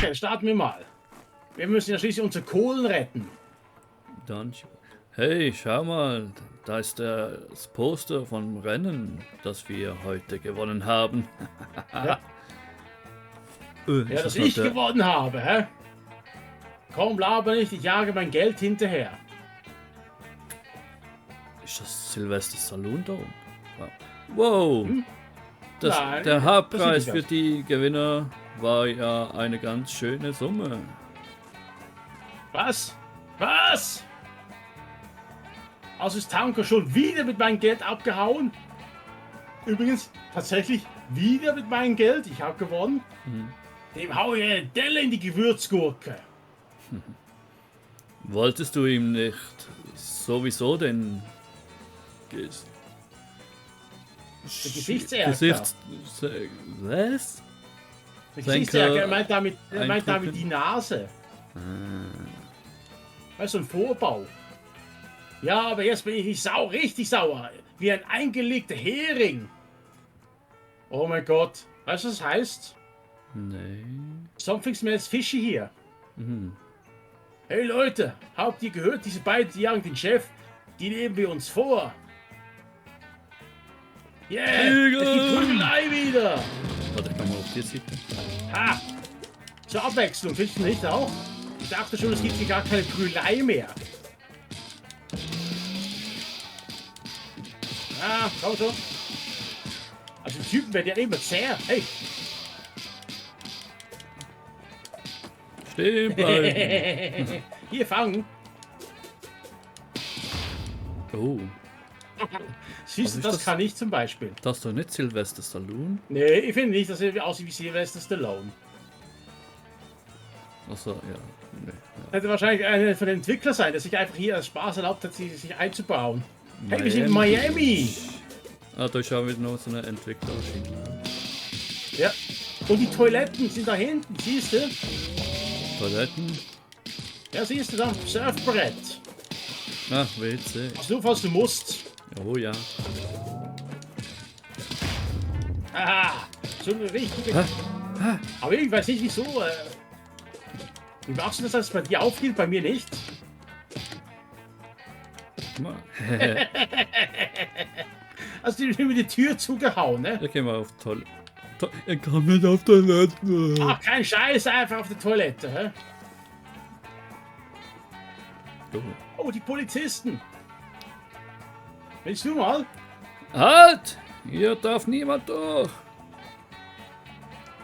Okay, starten wir mal. Wir müssen ja schließlich unsere Kohlen retten. Dann. Hey, schau mal, da ist das Poster vom Rennen, das wir heute gewonnen haben. Ja, Ist dass das ich noch der- gewonnen habe, hä? Komm, laber nicht, ich jage mein Geld hinterher. Ist das Sylvester Saloon da oben? Wow! Hm? Das, Nein, der das Hauptpreis sieht für nicht aus. die Gewinner war ja eine ganz schöne Summe. Was? Was? Also ist Tanker schon wieder mit meinem Geld abgehauen? Übrigens, tatsächlich wieder mit meinem Geld. Ich habe gewonnen. Dem hau ich eine Delle in die Gewürzgurke. Wolltest du ihm nicht sowieso den Gesichtserker. Was? Der Senker Gesichtserker, er meint damit eindrucken. die Nase. Weißt du, ein Vorbau. Ja, aber jetzt bin ich richtig sauer. Wie ein eingelegter Hering. Oh mein Gott. Weißt du, was das heißt? Nee. Something smells fishy hier. Hey Leute, habt ihr gehört, diese beiden, die jagen den Chef, die nehmen wir uns vor. Yeah, Tiger! es gibt Prügelei wieder. Warte, ich komm mal auf die Seite. Ha, zur Abwechslung, findest du nicht auch? Ich dachte schon, es gibt hier gar keine Prügelei mehr. Ah, komm schon. Also die Typen werden ja immer zäh. Hey, Stehen bleiben. hier fangen. Oh, Siehst du, ist das das? kann ich zum Beispiel. das ist doch nicht Sylvester Saloon. Nee, ich finde nicht, dass er aussieht wie Sylvester Stallone. Achso, ja. Nee, Hätte wahrscheinlich einer von den Entwicklern sein, der sich einfach hier als Spaß erlaubt hat, sich einzubauen. Hey, wir sind in Miami! Ah, da ist auch wieder noch so eine Entwicklerschiene. Ja. Und die Toiletten sind da hinten, siehst du? Toiletten. Ja, siehst du da? Surfbrett. Ah, WC. Also nur falls du musst. Oh ja. Aha, so eine richtige. Ah, Aber ich weiß nicht wieso. Wie machst du das, dass es bei dir aufgeht, bei mir nicht? guck mal. Hast du mir die Tür zugehauen, ne? Da gehen wir auf Toilette. Er kann nicht auf Toilette. Ach, kein Scheiß, einfach auf der Toilette, hä? Oh. Oh, die Polizisten. Willst du mal? Halt! Hier darf niemand durch.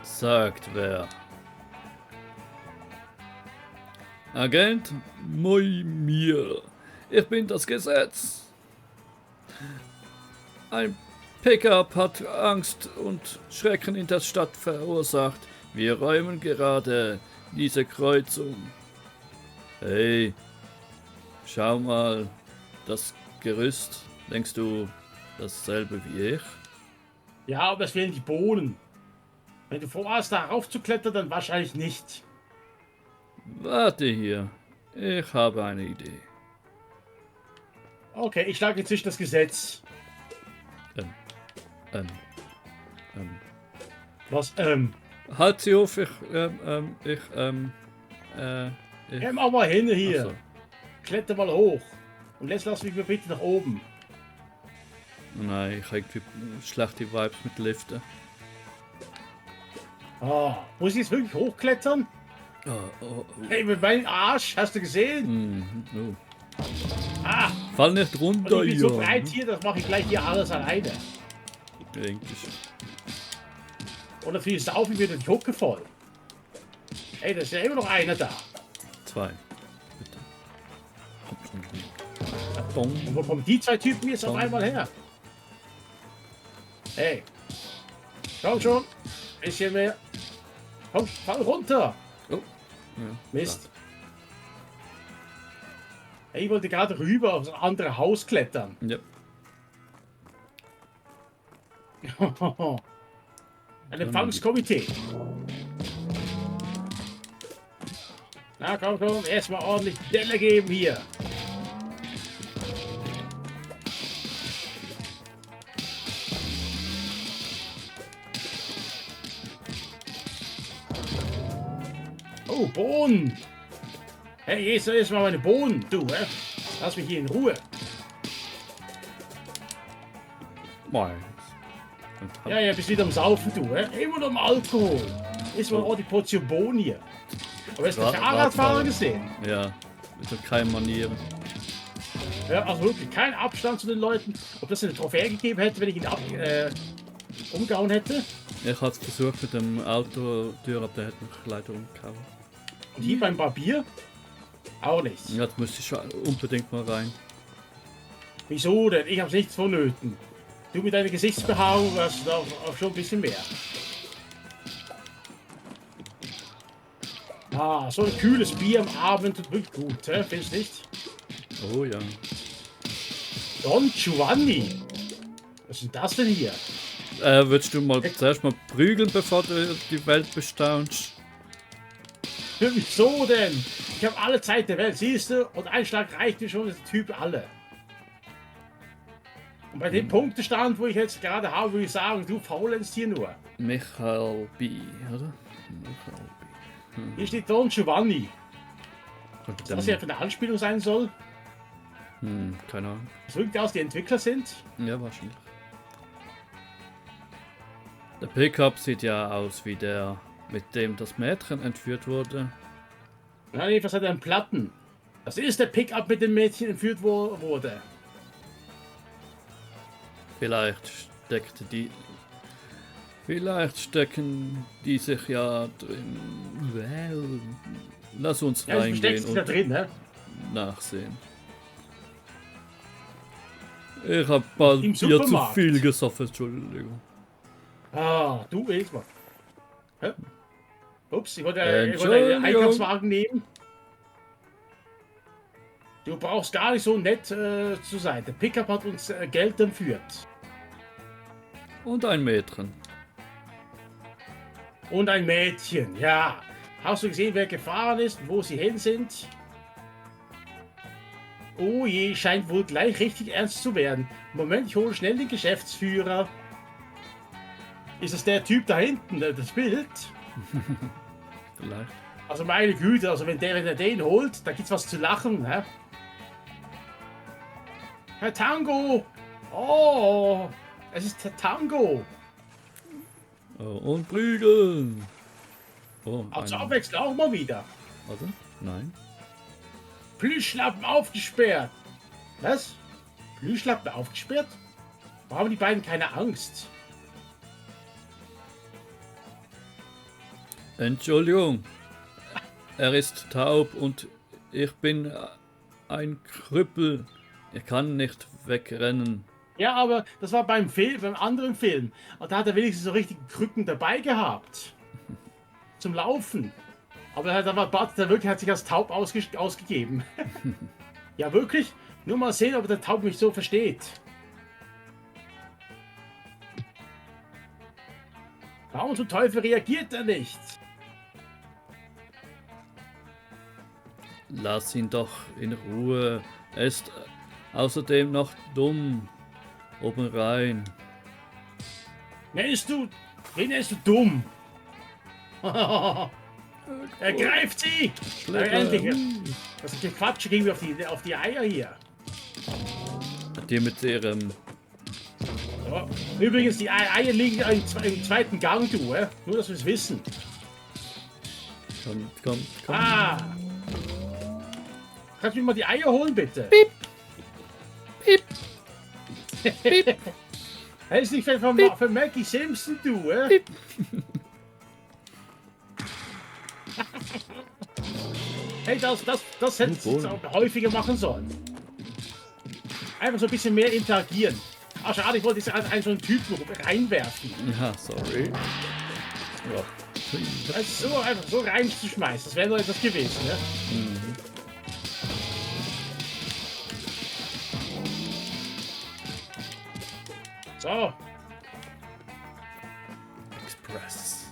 Sagt wer. Agent Moimir. Ich bin das Gesetz. Ein Pickup hat Angst und Schrecken in der Stadt verursacht. Wir räumen gerade diese Kreuzung. Hey, schau mal, das Gerüst. Denkst du dasselbe wie ich? Ja, aber es fehlen die Bohnen. Wenn du vorhast, da raufzuklettern, dann wahrscheinlich nicht. Warte hier. Ich habe eine Idee. Okay, ich schlage inzwischen das Gesetz. Ähm, Was, Halt sie auf, ich, mach mal hin hier. Ach so. Kletter mal hoch. Und jetzt lass mich mal bitte nach oben. Nein, ich habe irgendwie schlechte Vibes mit Liften. Ah, muss ich jetzt wirklich hochklettern? Oh. Hey, mit meinem Arsch, hast du gesehen? Oh. Ah, Fall nicht und runter, ich bin so ja. breit hier, das mache ich gleich hier alles alleine. Eigentlich. Und natürlich saufe ich wieder die Hucke voll. Hey, da ist ja immer noch einer da. 2. Bitte. Und wo kommen die zwei Typen jetzt auf einmal her? Hey, komm schon. Bisschen mehr. Komm, fall runter. Oh. Ja, Mist. Hey, ich wollte gerade rüber aufs andere Haus klettern. Ja. Ein Empfangskomitee. Na komm, erstmal ordentlich Delle geben hier. Oh, Bohnen. Hey, jetzt mal meine Bohnen, du, hä? Lass mich hier in Ruhe. Meins. Ja, bist wieder am Saufen, du, hä? Immer noch am Alkohol. Ist mal auch die Portion Bohnen hier. Aber hast du den Fahrradfahrer gesehen? Ja, mit keine Manieren. Ja, also wirklich kein Abstand zu den Leuten. Ob das eine Trophäe gegeben hätte, wenn ich ihn umgehauen hätte. Ich hatte es versucht mit dem Autotür, aber der hat mich leider umgehauen. Und hier beim Barbier? Auch nichts. Ja, jetzt müsste ich schon unbedingt mal rein. Wieso denn? Ich hab's nichts vonnöten. Du mit deiner Gesichtsbehaarung hast auch schon ein bisschen mehr. Ah, so ein kühles Bier am Abend tut wirklich gut, hä? Findest du nicht? Oh ja. Don Giovanni. Was ist denn das denn hier? Würdest du mal zuerst mal prügeln, bevor du die Welt bestaunst? Wieso denn? Ich habe alle Zeit der Welt, siehst du? Und ein Schlag reicht mir schon, der Typ alle. Und bei dem Punktestand, wo ich jetzt gerade habe, würde ich sagen, du faulst hier nur. Michael B., oder? Michael B. Hier steht Don Giovanni. Und Was ja für eine Anspielung sein soll. keine Ahnung. Es wirkt aus, die Entwickler sind. Ja, wahrscheinlich. Der Pickup sieht ja aus wie der, mit dem das Mädchen entführt wurde. Na, jedenfalls hat er einen Platten. Das ist der Pickup, mit dem Mädchen entführt wurde. Vielleicht stecken die sich ja drin. Well, lass uns Ja, es reingehen versteckt sich da und drin, ne? nachsehen. Ich hab mal Im Bier zu Supermarkt. viel gesoffen, Entschuldigung. Ah, du willst mal. Hä? Ups, ich wollte Entschuldigung. einen Einkaufswagen nehmen. Du brauchst gar nicht so nett zu sein. Der Pickup hat uns Geld entführt. Und ein Mädchen. Und ein Mädchen, ja. Hast du gesehen, wer gefahren ist und wo sie hin sind? Oh je, scheint wohl gleich richtig ernst zu werden. Moment, ich hole schnell den Geschäftsführer. Ist es der Typ da hinten, das Bild? Vielleicht. Also meine Güte, also wenn er den holt, da gibt's was zu lachen, hä? Herr Tango! Oh, es ist der Tango. Oh, und prügeln. Oh, Also Abwechslung auch mal wieder. Warte. Nein. Plüschlappen aufgesperrt. Was? Plüschlappen aufgesperrt? Warum haben die beiden keine Angst? Entschuldigung. Er ist taub und ich bin ein Krüppel. Er kann nicht wegrennen. Ja, aber das war beim anderen Film. Und da hat er wenigstens so richtig Krücken dabei gehabt. Zum Laufen. Aber da war Bart, der wirklich hat sich als taub ausgegeben. Ja, wirklich? Nur mal sehen, ob der Taub mich so versteht. Warum zum Teufel reagiert er nicht? Lass ihn doch in Ruhe. Er ist außerdem noch dumm. Oben rein. Wen nennst du dumm? Er greift sie! Endlich! Das ist Quatsch, gehen wir auf die Eier hier. Die mit ihrem... So. Übrigens, die Eier liegen im zweiten Gang, du, nur dass wir es wissen. Komm. Ah! Kannst du mir mal die Eier holen, bitte? Piep. Piep. Piep. Das ist nicht für Maggie Simpson, du, Piep. Hey, das hätte ich jetzt auch häufiger machen sollen. Einfach so ein bisschen mehr interagieren. Ach, schade, ich wollte jetzt einen so einen Typen reinwerfen. Ja, sorry. Ja. Also so einfach so reinzuschmeißen, das wäre doch etwas gewesen, ne? So. Express.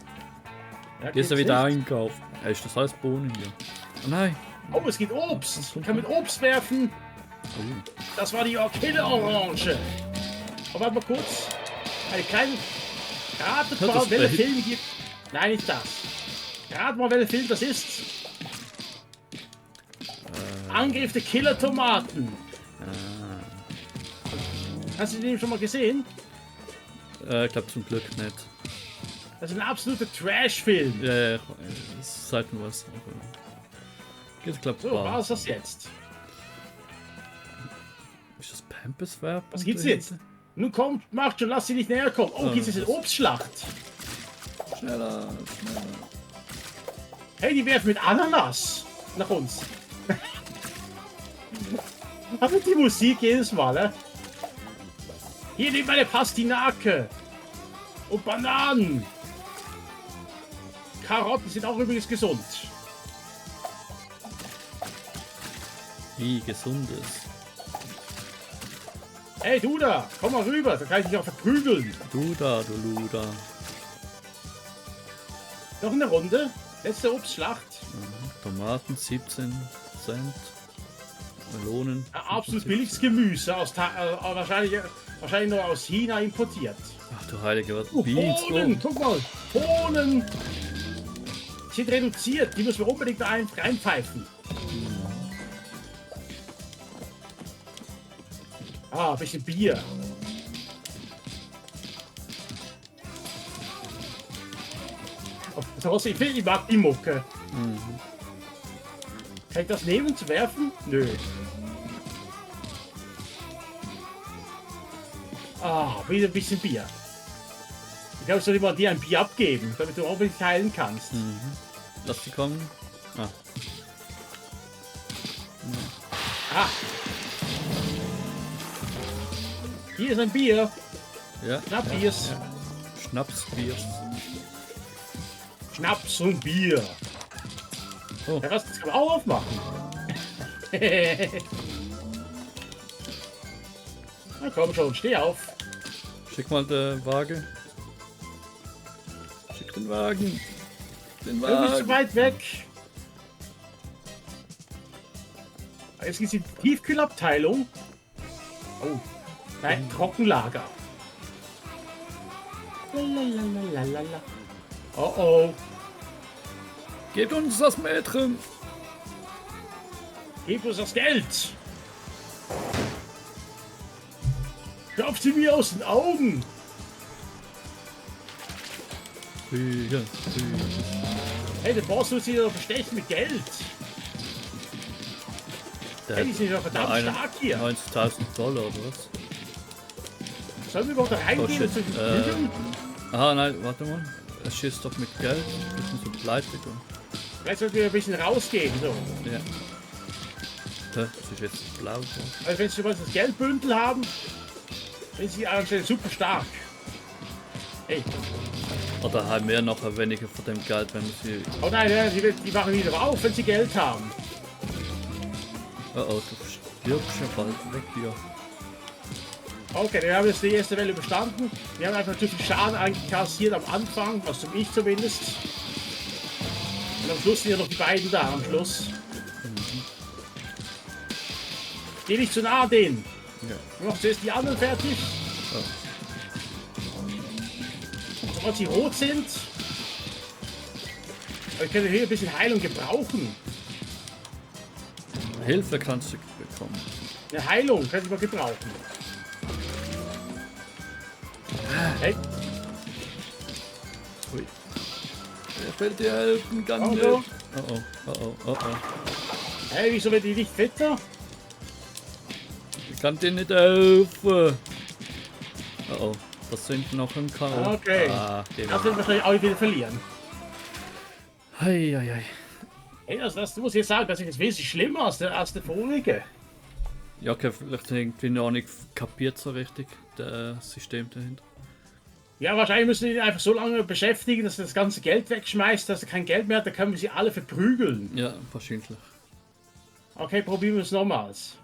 Ja, Hier ist er geht's wieder nicht? einkaufen. Ist das alles Bohnen hier? Oh nein. Oh, es gibt Obst. Ich kann mit Obst werfen. Oh. Das war die Orchidee-Orange. Aber warte mal kurz. Eine kleine... Ratet Hat mal, das welcher Bild? Film hier... Nein, nicht das. Ratet mal, welcher Film das ist. Angriff der Killer-Tomaten. Hast du den schon mal gesehen? Ich glaube zum Glück nicht. Das ist ein absoluter Trash-Film. Ja, das ist selten was. Ich glaube, So, was ist das jetzt? Ist das Pampers-Werbung? Was gibt's jetzt? Nun kommt, macht schon, lass sie nicht näher kommen. Oh, gibt's jetzt eine Obstschlacht? Schneller. Hey, die werfen mit Ananas nach uns. Aber die Musik jedes Mal, ne? Hier nimm meine Pastinake. Und Bananen. Karotten sind auch übrigens gesund. Wie gesundes. Hey, du da, komm mal rüber, da kann ich dich auch verprügeln. Du da, du Luda. Noch eine Runde. Letzte Obstschlacht. Tomaten 17 Cent. Melonen. Absolut 75. billiges Gemüse, wahrscheinlich nur aus China importiert. Ach du heilige was. Beans. Bohnen, guck mal, Bohnen. Die sind reduziert, die müssen wir unbedingt reinpfeifen. Ah, ein bisschen Bier. Ich mag die Mucke. Kann ich das nehmen zu werfen? Nö. Ah, wieder ein bisschen Bier. Ich glaube, ich soll mal dir ein Bier abgeben, damit du auch wirklich heilen kannst. Lass die kommen. Ah. Ah. Hier ist ein Bier. Ja. Schnappbiers. Ja. Schnapsbier. Schnaps und Bier. Oh. Ja, was? Das kann man auch aufmachen. Na komm schon, steh auf. Schick mal den Wagen. Schick den Wagen. Den Du bist zu Wagen. weit weg. Jetzt gibt es die Tiefkühlabteilung. Oh. Nein, Trockenlager. Lalalala. Oh oh. Gebt uns das Mädchen. Gib uns das Geld. Klopft sie mir aus den Augen. Fliegen. Hey, der Boss will sie doch bestechen mit Geld. Hey, die sind ja verdammt stark hier. 90.000 Dollar oder was? Sollen wir überhaupt da reingehen Oh, und shit. zu prügeln? Aha, nein, warte mal. Er schießt doch mit Geld. Das ist so pleite. Vielleicht sollten wir ein bisschen rausgehen. So. Ja. Das ist jetzt blau. So. Also wenn sie mal das Geldbündel haben, sind sie anscheinend super stark. Hey, Oder haben wir nachher weniger von dem Geld, wenn wir sie. oh nein, die machen wieder auf, wenn sie Geld haben. Oh, du stirbst ja bald weg hier. Okay, wir haben jetzt die erste Welle überstanden. Wir haben einfach zu viel Schaden kassiert am Anfang, was zum ich zumindest. Und am Schluss sind ja noch die beiden da, am Schluss. Geh nicht zu nah denen. Ja. Wir machen zuerst die anderen fertig. Sobald sie rot sind. Aber ich könnte hier ein bisschen Heilung gebrauchen. Hilfe kannst du bekommen. Eine Heilung könnte ich mal gebrauchen. Hey, Ui. Wer fällt dir helfen? Ganz Oh, nicht. oh. Oh, oh, oh, oh, oh. hey, wieso wird die nicht fitter? Ich kann dir nicht helfen. Oh, oh. Das sind noch ein K.O. Okay. Ah, Das werden wir wahrscheinlich auch wieder verlieren. Hei, hei, hei. Hey, das muss ich jetzt sagen, das ist jetzt wesentlich schlimmer als der vorige. Ja, okay, vielleicht irgendwie noch nicht kapiert so richtig, das System dahinter. Ja, wahrscheinlich müssen wir ihn einfach so lange beschäftigen, dass er das ganze Geld wegschmeißt, dass er kein Geld mehr hat, dann können wir sie alle verprügeln. Ja, wahrscheinlich. Okay, probieren wir es nochmals.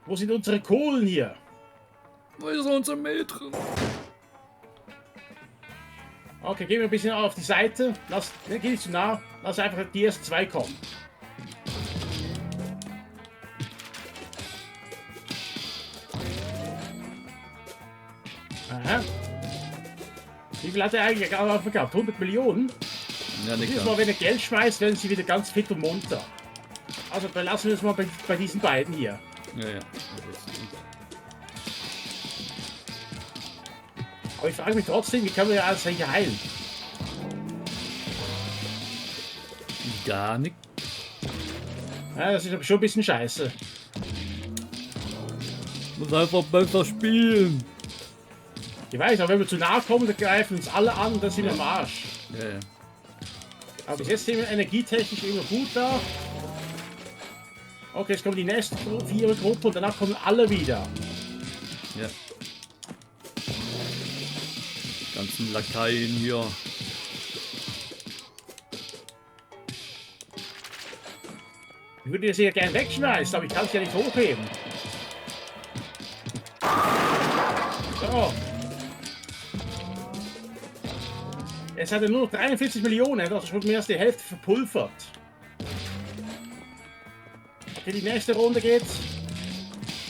Wo sind unsere Kohlen hier? Wo ist unser Mädchen? Okay, gehen wir ein bisschen auf die Seite. Geh nicht zu nah. Lass einfach die ersten zwei kommen. Aha. Wie viel hat er eigentlich am Anfang gehabt? 100 Millionen? Ja, nicht Jedes Mal, ganz. wenn er Geld schmeißt, werden sie wieder ganz fit und munter. Also belassen wir es mal bei diesen beiden hier. Ja, ja. Aber ich frage mich trotzdem, wie kann man ja alles hier heilen? Gar nicht. Ja, das ist aber schon ein bisschen scheiße. Muss einfach besser spielen. Ich weiß, aber wenn wir zu nahe kommen, dann greifen uns alle an und dann sind wir am Arsch. Ja, ja. Aber bis jetzt sind wir energietechnisch immer gut da. Okay, jetzt kommen die nächste Vierer-Gruppe und danach kommen alle wieder. Ja. Ganzen Lakaien hier. Ich würde sie ja gerne wegschmeißen, aber ich kann es ja nicht hochheben. So. Jetzt hat er nur noch 43 Millionen, er hat also schon mehr als die Hälfte verpulvert. Okay, die nächste Runde geht's.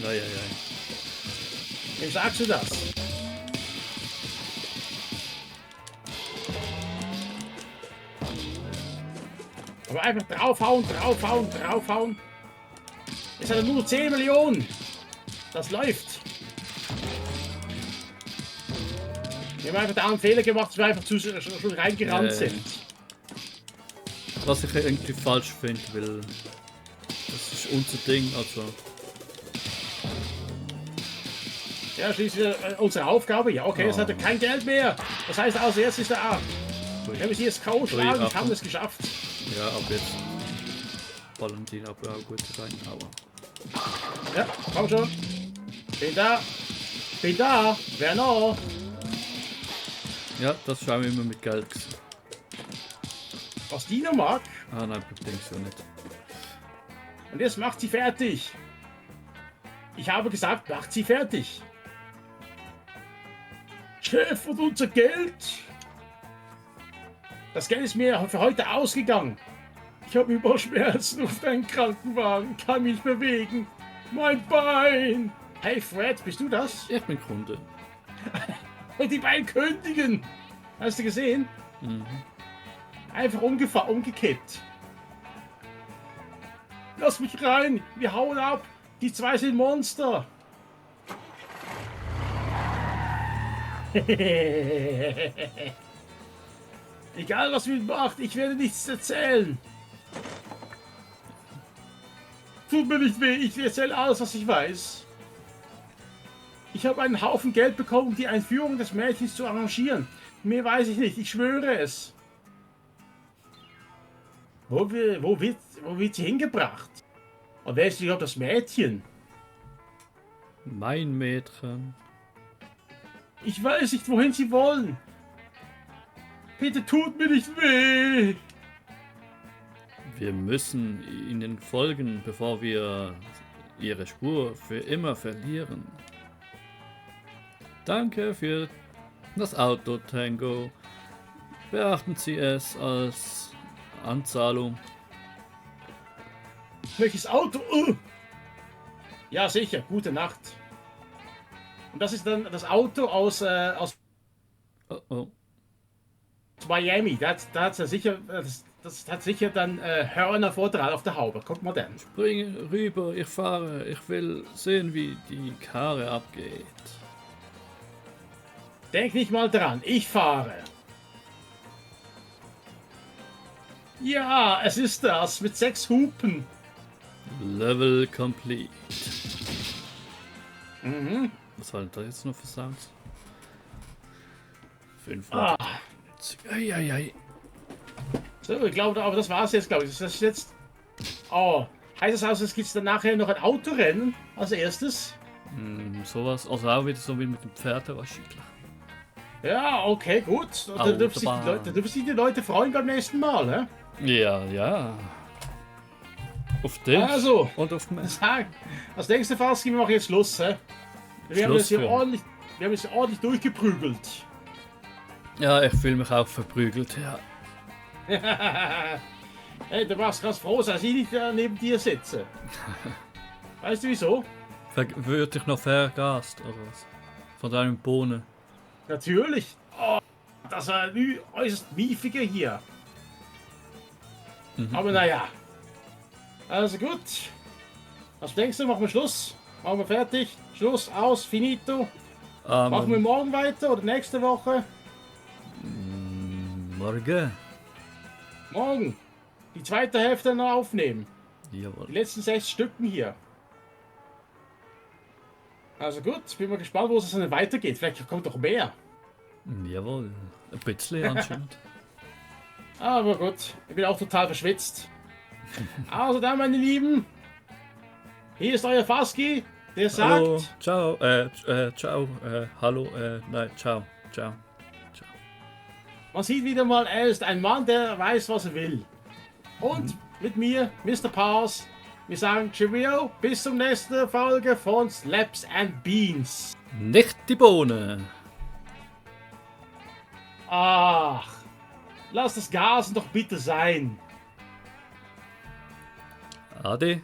Ja, ja, ja. Wem sagst du das? Aber einfach draufhauen, draufhauen, draufhauen. Jetzt hat er nur 10 Millionen. Das läuft. Wir haben einfach da einen Fehler gemacht, dass wir einfach schon reingerannt sind. Was ich irgendwie falsch finde, weil das ist unser Ding, also. Ja, schließlich unsere Aufgabe. Ja, okay, jetzt hat er kein Geld mehr. Das heißt also, jetzt ist er ab. Wir müssen jetzt K.O. schlagen, Achtung. haben es geschafft. Ja, ab jetzt. Valentin, aber auch gut rein, aber. Ja, komm schon. Bin da. Bin da. Wer noch? Ja, das schauen wir immer mit Geld. Was die noch mag. Ah nein, ich denke so nicht. Und jetzt macht sie fertig. Ich habe gesagt, macht sie fertig. Chef, und unser Geld? Das Geld ist mir für heute ausgegangen. Ich habe überall Schmerzen auf deinen Krankenwagen, kann mich bewegen. Mein Bein. Hey Fred, bist du das? Ich bin Kunde. Und die beiden kündigen. Hast du gesehen? Mhm. Einfach umgekippt. Lass mich rein. Wir hauen ab. Die zwei sind Monster. Egal was wir macht, ich werde nichts erzählen. Tut mir nicht weh, ich erzähle alles, was ich weiß. Ich habe einen Haufen Geld bekommen, um die Einführung des Mädchens zu arrangieren. Mehr weiß ich nicht, ich schwöre es. Wo wird sie hingebracht? Und wer ist überhaupt das Mädchen? Mein Mädchen. Ich weiß nicht, wohin sie wollen. Bitte tut mir nicht weh. Wir müssen ihnen folgen, bevor wir ihre Spur für immer verlieren. Danke für das Auto, Tango. Beachten Sie es als Anzahlung. Welches Auto? Ja, sicher. Gute Nacht. Und das ist dann das Auto aus Oh, oh. Miami. Da hat's ja sicher, das hat sicher dann Hörner vor dran auf der Haube. Guck mal dann. Bring rüber, ich fahre. Ich will sehen, wie die Karre abgeht. Denk nicht mal dran. Ich fahre. Ja, es ist das. Mit 6 Hupen. Level complete. Mhm. Was war denn das jetzt noch für Sounds? 5. Ah. Eieiei. So, ich glaube, aber das war's jetzt, glaube ich. Das ist jetzt. Oh. Heißt das also, es gibt dann nachher noch ein Autorennen als erstes? Sowas. Also auch wieder so wie mit dem Pferd wahrscheinlich. Ja, okay, gut. Da dürfen sich die Leute freuen beim nächsten Mal, hä? Ja, ja. Auf dich Also, und auf mich. sag, als nächste Phase machen wir jetzt Schluss, hä? Wir haben Schluss es hier für- ordentlich durchgeprügelt. Ja, ich fühle mich auch verprügelt, ja. Hey, du warst ganz froh, dass ich nicht neben dir sitze. Weißt du wieso? Würde ich noch vergast oder was? Von deinem Bohnen. Natürlich. Oh, das war ein äußerst miefiger hier. Aber naja. Also gut. Was denkst du? Machen wir Schluss? Machen wir fertig? Schluss, aus, finito. Machen wir morgen weiter oder nächste Woche? Morgen. Morgen. Die zweite Hälfte noch aufnehmen. Jawohl. Die letzten 6 Stücken hier. Also gut, bin mal gespannt, wo es dann weitergeht. Vielleicht kommt doch mehr. Jawohl. Ein bisschen anscheinend. Aber gut, ich bin auch total verschwitzt. Also dann, meine Lieben. Hier ist euer Faski, der sagt... Hallo. Ciao. Ciao. Hallo. Nein, ciao. Ciao. Ciao. Man sieht wieder mal, er ist ein Mann, der weiß, was er will. Und mit mir, Mr. Pars, wir sagen Cheerio, bis zum nächsten Folge von Slaps and Beans. Nicht die Bohne. Ach, lass das Gasen doch bitte sein. Ade.